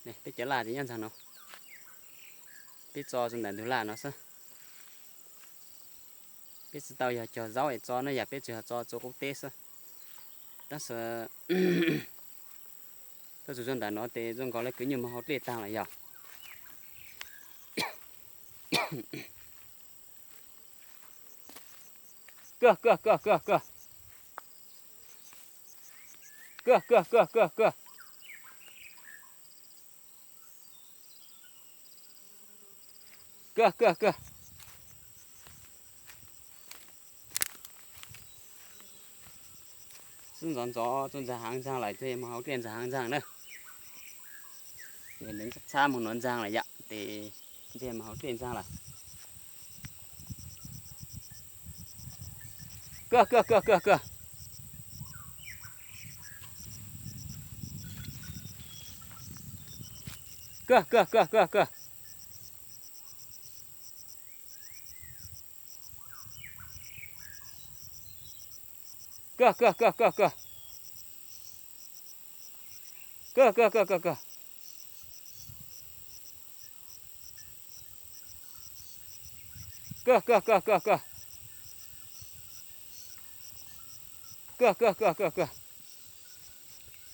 Peb cov laj ces nyob ntxag no, peb txo txog ntawm ntug laj no xwb. Peb tsis tau yog cog zaub es txo na, yam peb tsuas yog txo txua qub teb xwb. Tab sis tuaj txug zaj ntawm no ces zoo nkaus li kwv nyuj moog hauv dlej taag lawm yog. Kag, kag, kag, kag, kag. Kag, kag, kag, kag, kag. Kag, kag, kag. Xwb ntxov ntxov txuas ntxag haav ntxaag lawm, ntxag moog hauv dlej ntxag haav ntxaag na. Txhab moog nuav ntxaag lawm yom, ces ntxag moog hauv dlej ntxaag lawm. Kag, kag, kag, kag, kag. Kag, kag, kag, kag, kag. Kag, kag, kag, kag, kag. Kag, kag, kag, kag, kag. Kag, kag, kag, kag, kag. Kag, kag, kag, kag, kag.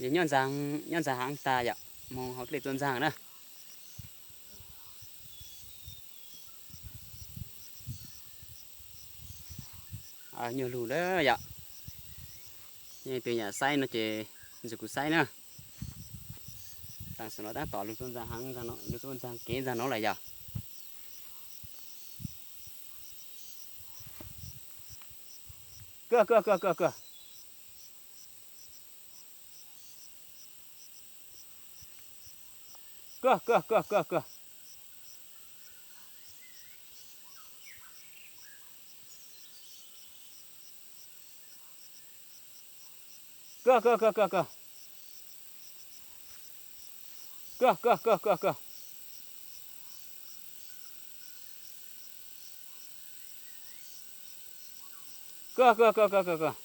Yog nyob ntxag haav tag yom, moog hauv dlej txuas ntxag na. Nyuaj lug na yom. Yog leej twg nyam saib no ces ntsib kuv saib na. Taam sim no tab tom lug txuas ntxag haav, lug txuas ntxag kev ntxag no lawm yog. Kag, kag, kag, kag, kag. Kag, kag, kag, kag, kag. Kag, kag, kag, kag, kag. Kag, kag, kag, kag, kag. Kag, kag, kag, kag, kag, kag.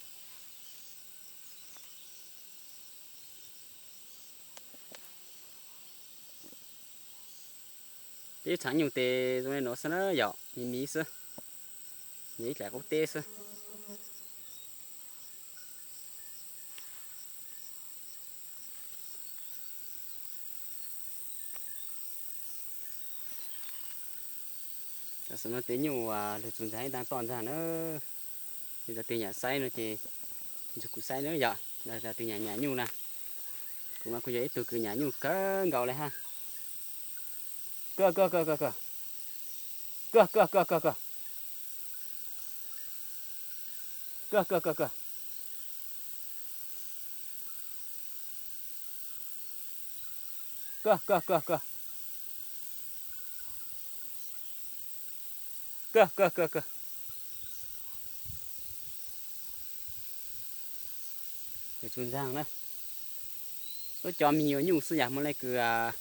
Peb txhaav nyuj tes zoo le nuav xwb na yom, miv miv xwb, yog ib dlaim qub teb xwb. Tam sim no tes nyuj lug txug ntxag ib ntaag toj ntxaag na. Yog leej twg nyam saib no ces ntsib kuv saib na yom, leej twg nyam nyam nyuj na. Kuv mas kuj yog ib tug kws nyam nyuj kawg nkaus le hab. Kag, kag, kag, kag, kag. Kag, kag, kag, kag, kag. Kag, kag, kag, kag. Kag, kag, kag, kag. Kag, kag, kag, kag. Txug ntxaag na. Tuab cov me nyuam nyuj xwb yog muaj le kws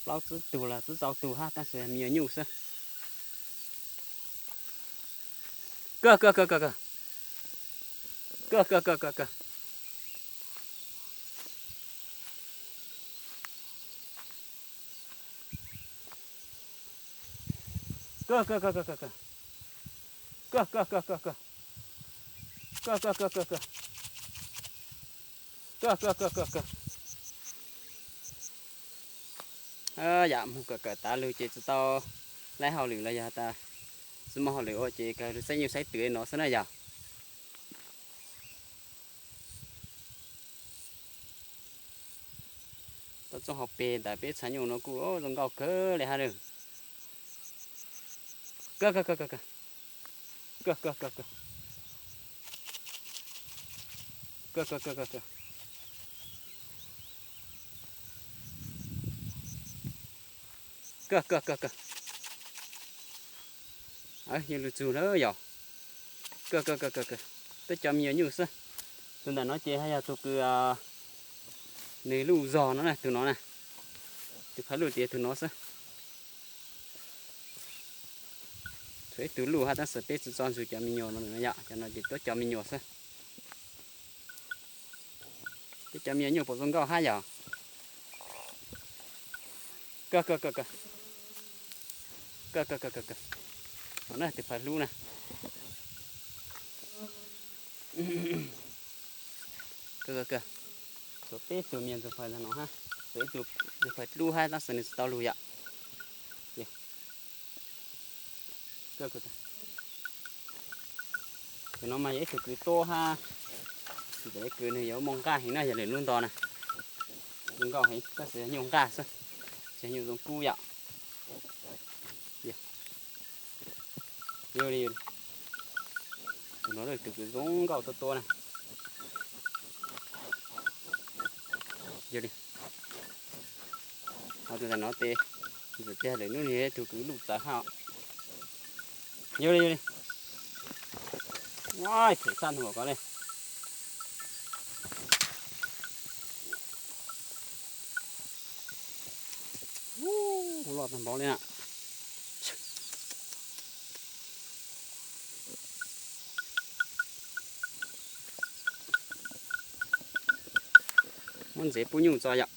plaub tsib tug los tsib rau tug hab, tab sis me nyuam nyuj xwb. Kag, kag, kag, kag, kag. Kag, kag, kag, kag, kag. Kag, kag, kag, kag, kag. Kag, kag, kag, kag, kag. Kag, kag, kag, kag, kag. Kag, kag, kag, kag, kag. Yam moog kawm kawm tav lug ces tsis tau laib hauj lwm los yog tas tsis muaj hauj lwm ua ces kawg lug saib nyuj saib twm no xwb na yog. Tuaj txog hauv peg ntawm peb txhaav nyuj no kuj zoo nkauj kawg le hab. Kag, kag, kag, kag, kag. Kag, kag, kag, kag, kag. Kag, kag, kag, kag, kag. Kag, kag, kag, kag. Yog lug txug na yog. Kag, kag, kag, kag, kag. Tuab cov me nyuam nyuj xwb. Tug ntawm no ces haj yog tug kws nws luj zog no na, tug no na. Tug phaj luj tias tug no xwb. Tsuas ib tug luj hab tab sis peb tsis tso ntsug cov me nyuam no yom, cov no ces tuab cov me nyuam xwb. Peb cov me nyuam nyuj puas zoo nkauj hab yom. Kawg kawg kawg kawg. Kawg kawg kawg kawg kawg. No na tus phaj hlub na. Kawg kawg kawg. Tshuav peb tug me ntxuag phaj ntag no hab. Tshuav ib tug ntxuag phaj dlub hab tab sis nws tsis tau lug yom. Tus no mas yog ib tug kws tuab hab. Tus ntawm kws nws yuav muaj nqaj heev na, yog lwm lub nto na. Zoo nkauj heev tab sis yog nyuj nqaj xwb, tsis yog nyuj zoo kub yom. Yog li, tus no tus kws zoo nkauj tuab tuab na. Yog li, ho tus ntawm no tes, ntxim tiag lwm hnub nws yog ib tug kws luj txawv hab. Yog li, yog li. Them sab ntug ko li. Loj tag npaum li na. Muab ntsev pub nyuj tso yom.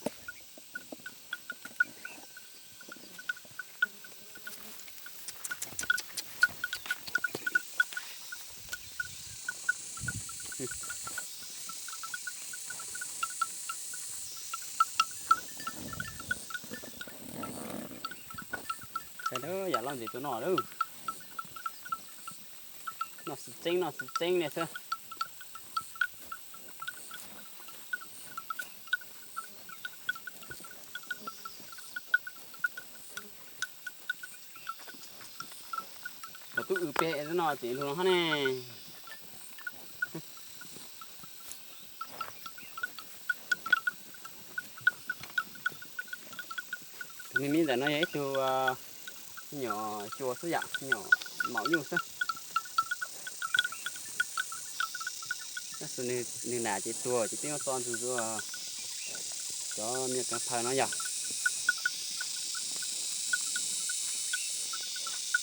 Saib yam loj ntxiv tus no lawm. Noj xwm txeeb noj xwm txeeb li xwb. Thaum twb w pem no ces lug no hab ne. Tus me me ntawm no yog ib tug nyuam cua xwb yom, nyuam maum nyuj xwb. Tab sis nws nam ces tuag ces peb muab tso ntxug cov me nyuam kas phaws no yom.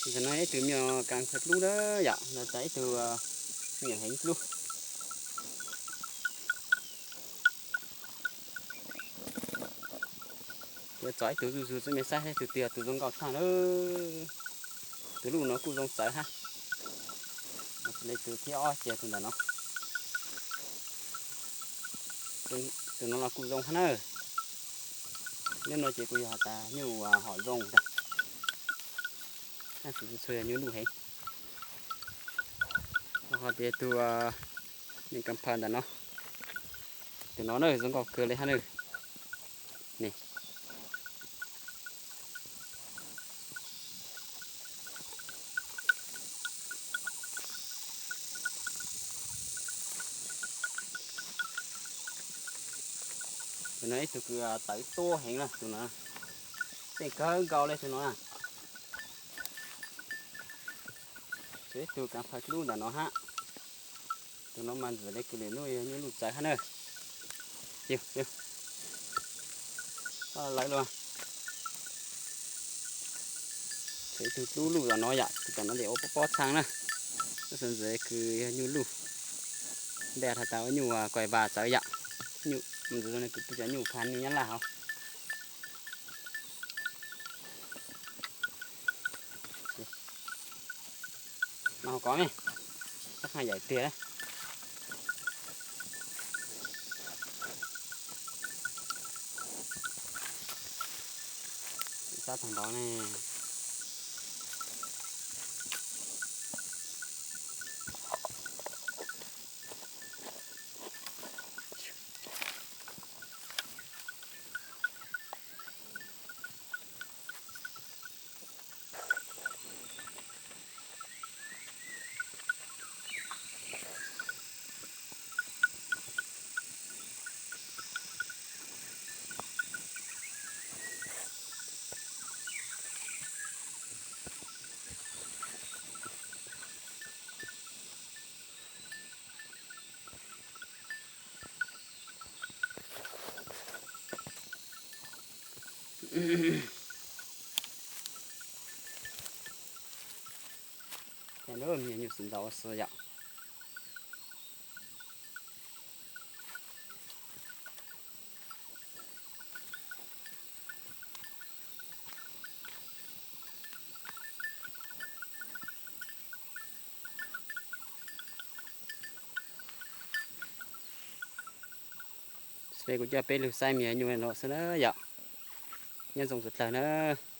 Ntawm no ib tug me nyuam kas phaws dlub na yom, los tas ib tug me nyuam heev dlub. Yuav tso ib tug zuj zus xwb, mej saib saib tus twg tus zoo nkauj tshaj na. Tus luj no kuj zoo txawv hab. Li tus thib ob ces tus ntawm no. Tus no los kuj zoo hab na. Nyob no ces kuj yog has tas nyuj hom zoo ntag. Tab sis txhua yog nyuj luj heev. Ho tias tus me kas phaws ntawm no, tus no na zoo nkauj kawg li hab na. Ne, tus no ib tug kws tawv tuab heev na, tus no tseem kawg nkaus li tus no na. Tshuav ib tug kas phaws dlub ntawm no hab. Tus no mas ntxim li kws lwm hnub yog nyuj luj txawv hab na. Lawv los tshuav ib tug dlub luj tom no yom, tus tom no ces ua pob pob txhaa na. Tab sis ntxim kws yog nyuj luj, npe has tas ua nyuj koj vas txawv yom. Nyuj ntxim li kws peb cov nyuj pha nyuj nyab laj hov. No kov me, sab qhaj yaim tiag. Sab tag nrho ne. Ces lub me nyuam xwm ntxaus ua si yom. Ces kuv coj peb lug saib me nyuam nyuj no xwb na yom. Nyob zoo txhua dlawg na.